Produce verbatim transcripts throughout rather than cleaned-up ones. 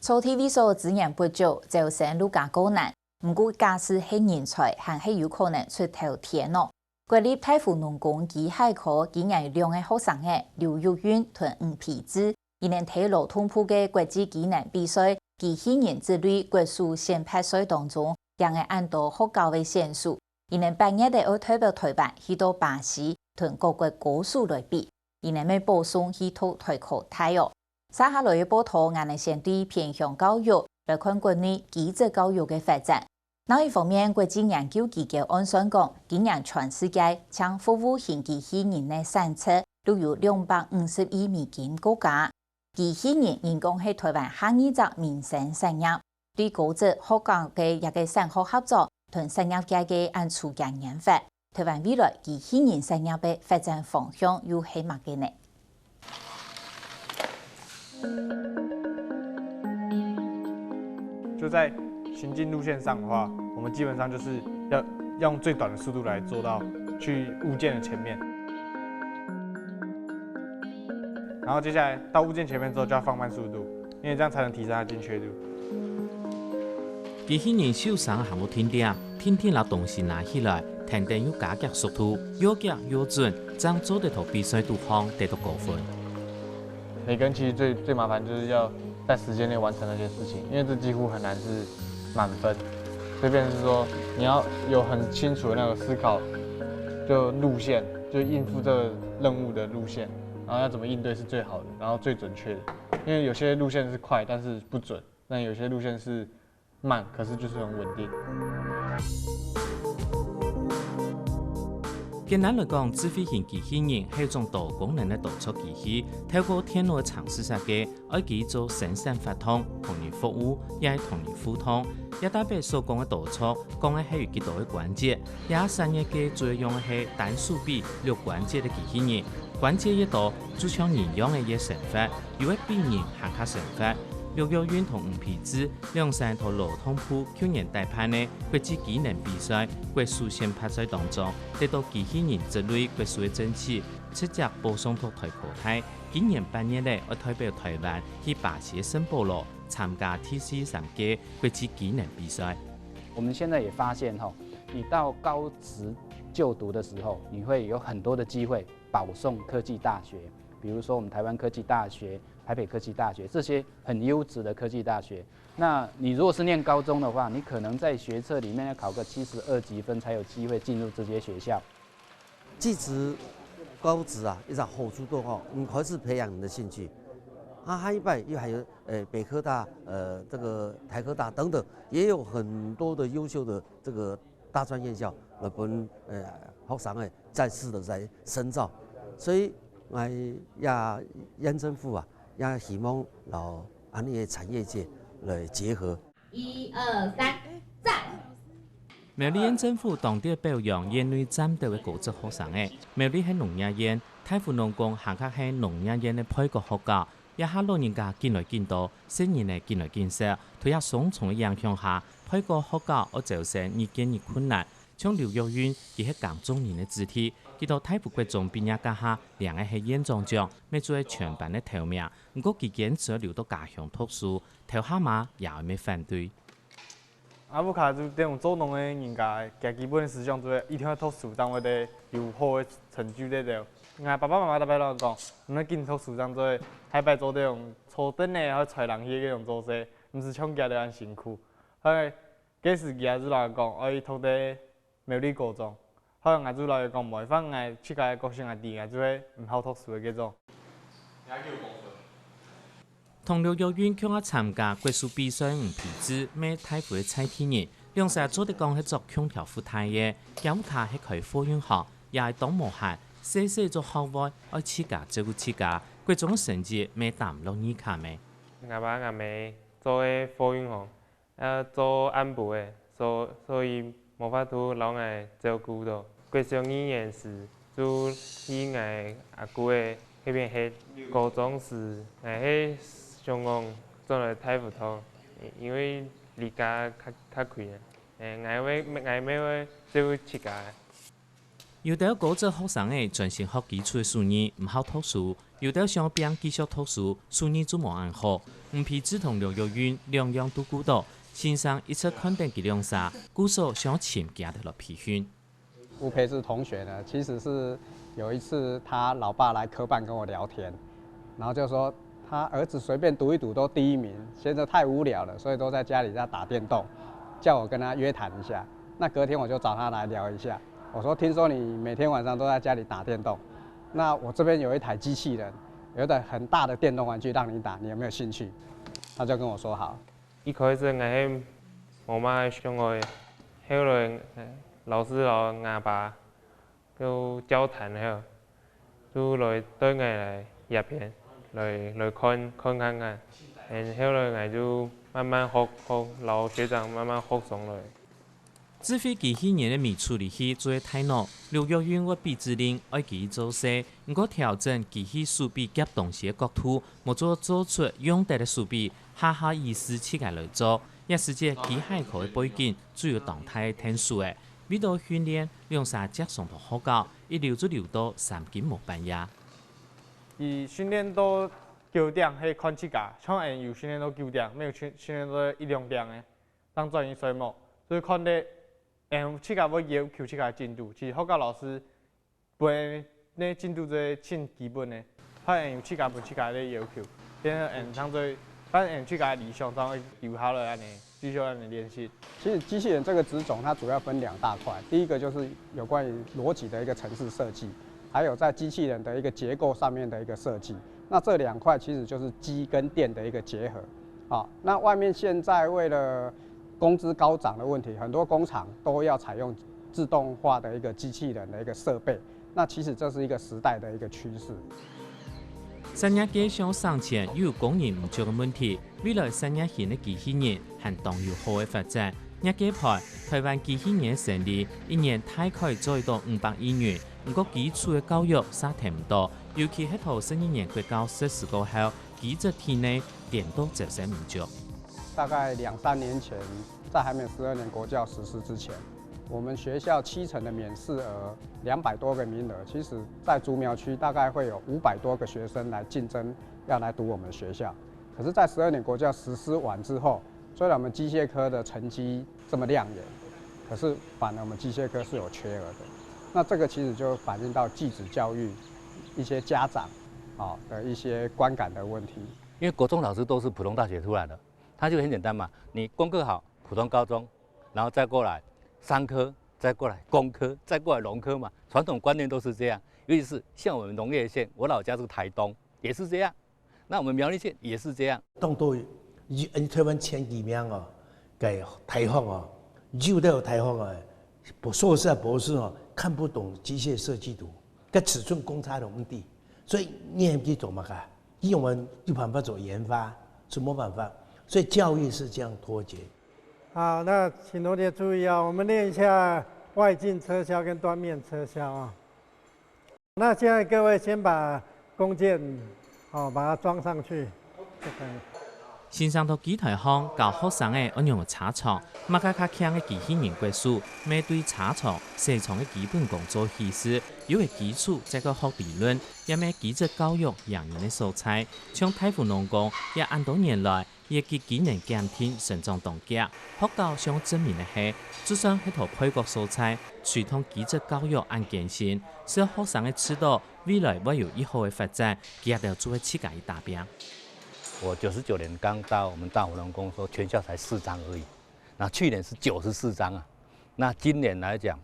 草地位所資源不足，招生愈加較難。毋過假使係人才，還係有可能出頭天哦。國立大湖農工機械科今年有兩個學生仔劉玉韻同吳皮志，佢等在勞動部个國際技能比賽機器人之旅國手選拔賽當中，贏了恁多學校个選手。佢等八月仔愛代表台灣去到巴西同各國高手來比，佢等乜保送去讀台科大哦。接下來个報導，𠊎等先對偏鄉教育來看國內技職教育个發展。另一方面，國際研究機構按算講，今年全世界淨服務型機器人个產值都有兩百五十億美金个價。機器人應講係台灣下二隻民生產業，對高職學校个這個產學合作同產業界个恁促進研發，台灣未來機器人產業个發展方向又係麼个呢？ 就在行進路線上的話，我們基本上就是要用最短的速度來做到去物件的前面。然後接下來到物件前面之後，就要放慢速度，因為這樣才能提升它的精確度。機器人手生還無定定，定定摎東西拿起來，跈等又加遽速度，又遽又準，正做得在比賽肚項得到高分。 每個人其實最最麻煩就是要在時間內完成那些事情，因為這幾乎很難是滿分，所以變成是說你要有很清楚的那個思考，就路線，就應付這個任務的路線，然後要怎麼應對是最好的，然後最準確的。因為有些路線是快，但是不準；但有些路線是慢，可是就是很穩定。簡單來講，智慧型機器人係一種多功能个多桌機器，透過電腦个程式設計，愛佢做生產活動、同人服務，也係同人互動。這搭背所講个多桌，講个係有幾多个關節。這產業界主要用个係單手臂、六關節个機器人，關節越多，就像人樣个越生活，又會比人還較生活。劉玉韻同吳皮志 兩儕在勞動部舊年代辦个國際技能比賽國手選拔賽當中，得到機器人這類國手个爭取，直接保送到台科大。今年八月仔，愛代表台灣去巴西个聖保羅參加第四十三屆國際技能比賽。我們現在也發現吼，你到高職就讀的時候，你會有很多的機會保送科技大學，比如說我們台灣科技大學、台北科技大學這些很優質的科技大學。 那你如果是念高中的話，你可能在學測裡面要考個七十二級分才有機會進入這些學校。技職、高職啊，一隻好處多吼，你開始培養你的興趣。啊，下一擺又還有，呃，北科大、呃，這個台科大等等，也有很多的優秀的這個大專院校來分，呃，學生仔再次的再深造。所以，𠊎也縣政府啊，也希望摎 恁呢个產業界來結合。一二三，讚！苗栗縣政府當得表揚縣內尖頭个高職學生仔。苗栗係農業縣，大湖農工還較係農業縣个背角學校，這下老人家緊來緊多，細人仔緊來緊少，在這雙重个影響下，背角學校愛招生日見日困難。 像劉玉韻，佢係耕種人个子弟，佢到大湖國中畢業該下，領个係縣長獎，乜做係全班个頭名。毋過佢堅持愛留到家鄉讀書，頭下媽爺哀乜反對。啊，屋下就等於做農个人家，佢基本思想就係一定愛讀書，正會得有好个成就在兜。𠊎爸爸媽媽逐擺摎𠊎講，你愛緊讀書，正做得下擺做得用坐凳仔，還有吹冷氣个該種做事，毋使像佢兜恁辛苦。後來 該時佢也就摎𠊎講，愛讀在苗栗高中。後來𠊎就摎佢講，無，反正𠊎自家个個性𠊎知，𠊎就係毋好讀書个該種。同劉玉韻共下參加國手比賽吳皮志，乜大湖个在地人，兩儕做得講係著共條褲帶个。厥屋下係開貨運行，爺哀當無閒，細細做學會，愛自家照顧自家，國中个成績乜打毋落二甲仔。𠊎爸𠊎姆做个貨運行， 啊，做暗晡个，所所以無法度摎𠊎照顧到。國小二年時就去𠊎阿姑个該片歇。高中時，𠊎係想講轉來大湖讀，因因為離家較較近啊。欸，𠊎會𠊎乜會照顧自家。 有兜高職學生仔專心學基礎个手藝，毋好讀書，有兜想拚繼續讀書，收入就無恁好。吳皮志同劉玉雲兩樣都顧到，先生一直看等佢兩儕，故所想尋佢兜來培訓。 吴培志同学呢，其实是有一次他老爸来科办跟我聊天，然后就说他儿子随便读一读都第一名，现在太无聊了，所以都在家里在打电动，叫我跟他约谈一下。那隔天我就找他来聊一下，我说：“听说你每天晚上都在家里打电动，那我这边有一台机器人，有一台很大的电动玩具让你打，你有没有兴趣？”他就跟我说好。一开始𠊎係無麼个想愛，後來老師摎吾爸 就交談後，就來對𠊎來這片來來看看看看，然後來𠊎就慢慢學學，摎學長慢慢學上來。智慧機器人个尾處理器做个大腦，劉玉雲會比指令愛佢做事，毋過調整機器手臂夾東西个角度，無做做出用得个手臂，下下意思自家來做。這時節機械科个背景，就有當大个天數个。 為著訓練，兩儕輒常到學校，一留就留到三更無半夜。佢訓練到九點係看自家，像𠊎有訓練到九點，無有訓訓練到一兩點个，正轉去睡目，就係看咧，𠊎自家會要求自家進度。其實學校老師 本來進度就係盡基本个，反正有自家分自家个要求，變成𠊎當做，反正𠊎自家个理想，當做留下來恁呢，繼續恁呢練習。其实机器人这个职种，它主要分两大块，第一个就是有关于逻辑的一个程式设计，还有在机器人的一个结构上面的一个设计。那这两块其实就是机跟电的一个结合。好，那外面现在为了工资高涨的问题，很多工厂都要采用自动化的一个机器人的一个设备。那其实这是一个时代的一个趋势。產業界想省錢又有工人毋足个問題，未來產業型个機器人還當有好个發展。業界派，台灣機器人个生理一年大概做到五百億元，毋過基礎个教育煞摎毋到，尤其係頭十二年國教實施過後，技職體系顛倒接受毋足。大概两三年前，在还没有十二年国教实施之前，我们学校七成的免试额，两百多个名额，其实在竹苗区大概会有五百多个学生来竞争，要来读我们学校。可是，在十二年国教实施完之后，虽然我们机械科的成绩这么亮眼，可是反而我们机械科是有缺额的。那这个其实就反映到技职教育一些家长啊的一些观感的问题。因为国中老师都是普通大学出来的，他就很简单嘛，你功课好，普通高中，然后再过来商科，再过来工科，再过来农科嘛。传统观念都是这样，尤其是像我们农业县，我老家是台东，也是这样。那我们苗栗县也是这样。当多有，你台湾前几名哦，个大学哦，有的有大学哦，博硕士啊博士哦，看不懂机械设计图，个尺寸公差都唔知，所以你去做么个？因为我们有办法做研发，是没办法，所以教育是这样脱节。好，那请同学注意啊，我们练一下外径车销跟断面车销啊。那现在各位先把弓箭，好，把它装上去。先生到機台項教學生仔愛仰車床，麼个較輕个機器人國手，乜對車床、洗床个基本功做起始，有个基礎再過學理論，也乜機職教育贏人个所在。像大湖農工也恁多年來， 也佢機能檢定成長當遽。學校想證明个係，就算係到背角所在，隨同機職教育恁艱辛，只要學生仔試著，未來會有一好个發展，佢兜就會自家去打拚。我九十九年刚到我们大湖农工说全校才四张而已，那去年是九十四张啊。那今年来讲，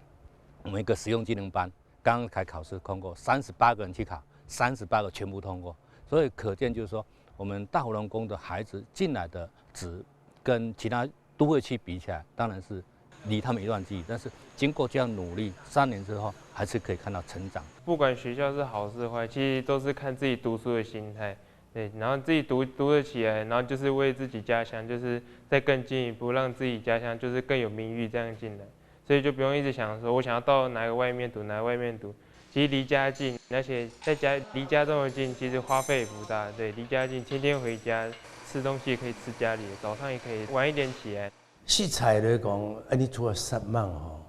我们一个实用技能班，刚刚才考试通过，三十八个人去考，三十八个全部通过，所以可见就是说，我们大湖农工的孩子进来的值跟其他都会区比起来，当然是离他们一段距离，但是经过这样努力，三年之后还是可以看到成长。不管学校是好是坏，其实都是看自己读书的心态。对，然后自己读读得起来，然后就是为自己家乡，就是再更进一步，让自己家乡就是更有名誉这样进来。所以就不用一直想说我想要到哪个外面读，哪个外面读。其实离家近，而且在家离家这么近，其实花费也不大。对，离家近，天天回家吃东西也可以吃家里的，早上也可以晚一点起来。实在来讲，恁呢除了煞猛吼，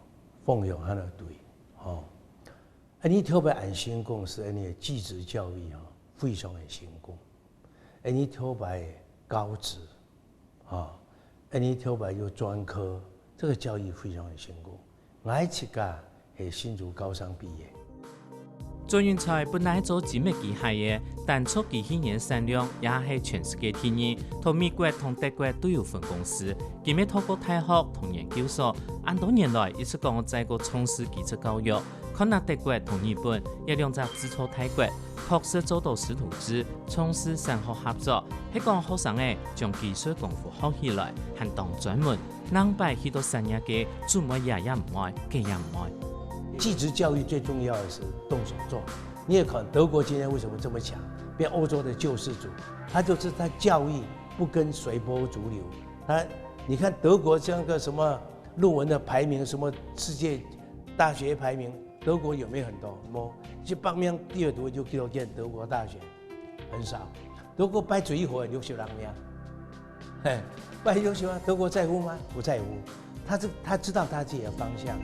奉养还要对吼，恁呢特别安心讲是恁呢技职教育吼，非常的辛苦。恁呢頭擺高職，啊，恁呢頭擺又專科，這個教育非常的辛苦。𠊎自家係新竹高商畢業。 祝英才本來做精密機械个，單做機器人產量也係全世界第二，同美國同德國都有分公司。佢乜透過大學同研究所，恁多年來一直講愛再過重視技術教育。看啊德國同日本這兩隻製造大國，確實做到師徒制，重視產學合作，係講學生仔將技術功夫學起來，還當專門。 另擺去到產業界，做麼个也毋愛，該也毋愛。技職教育最重要的是動手做。你也看德國今天為什麼這麼強，變歐洲的救世主，他就是他教育不跟隨波逐流。他，你看德國像个什麼論文的排名，什麼世界大學排名，德國有沒有很多？無，一百名第二多就去到德國大學，很少。德國排最好的六十六名。 嘿，拜託，德國在乎嗎？不在乎。他是他知道他自己的方向。